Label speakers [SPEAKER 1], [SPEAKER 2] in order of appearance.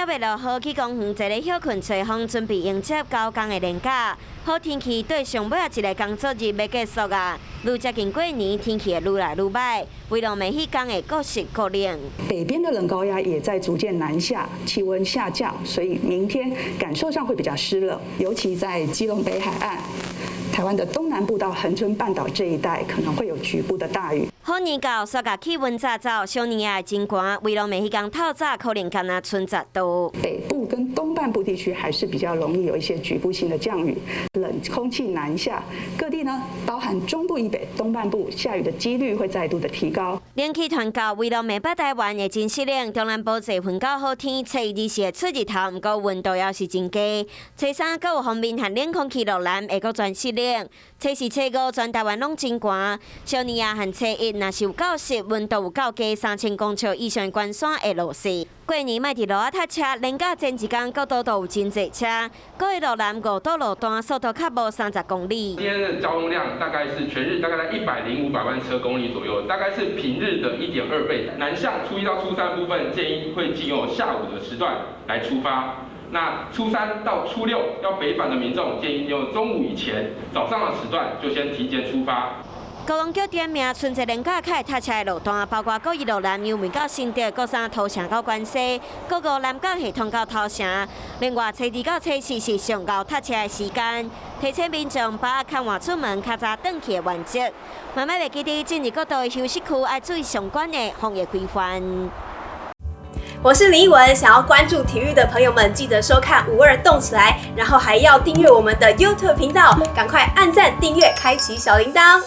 [SPEAKER 1] 猶欲落雨，去公園坐咧歇睏吹風，準備迎接九工的連假。好天氣對上尾仔一个工作日欲結束啊！愈接近過年，天氣會愈來愈䆀，維農的彼工會閣濕閣冷。
[SPEAKER 2] 北邊的冷高壓也在逐漸南下，氣溫下降，所以明天感受上會比較濕冷，尤其在基隆北海岸、台灣的東南部到恆春半島這一帶，可能會有局部的大雨。
[SPEAKER 1] 好年到，煞共氣溫炸走，小年夜真寒，維農的彼工透早可能干焦賰10度。
[SPEAKER 2] 北部跟東半部地區還是比較容易有一些局部性的降雨，冷空氣南下，各地呢，包含中部以北、東半部下雨的幾率會再度的提高。
[SPEAKER 1] 冷氣團到，維農的北台灣會真濕冷，中南部濟雲較好天，初二是會出日頭，毋過溫度猶是真低。初三閣有鋒面和冷空氣落南，會閣轉濕冷。初四、初五全台灣攏真寒，小年夜和初一若是有夠濕，溫度有夠低，3000公尺以上懸山會落雪。過年莫佇路仔塞車，連假前一工各都有真濟車，各位路南5堵路段速度較無30公里。
[SPEAKER 3] 今天的交通量大概是全日大概在105百萬車公里左右，大概是平日的1.2倍。南向初一到初三部分，建議會經由下午的時段來出發。那初三到初六要北返的民眾，建議用中午以前早上的時段就先提前出發。
[SPEAKER 1] 高雄局點名春節連假較會塞車的路段，包括國一路南右門到新竹，國三頭城到關西，國五南港系統到頭城。另外，初二到初四是上𠢕塞車的時間，提醒民眾把握較晚出門、較早轉去的原則。嘛莫袂記得進入國道的休息區，愛注意相關的防疫規範。
[SPEAKER 4] 我是林奕文，想要關注體育的朋友們，記得收看五二動起來，然後還要訂閱我們的 YouTube 頻道，趕快按讚、訂閱、開啟小鈴鐺。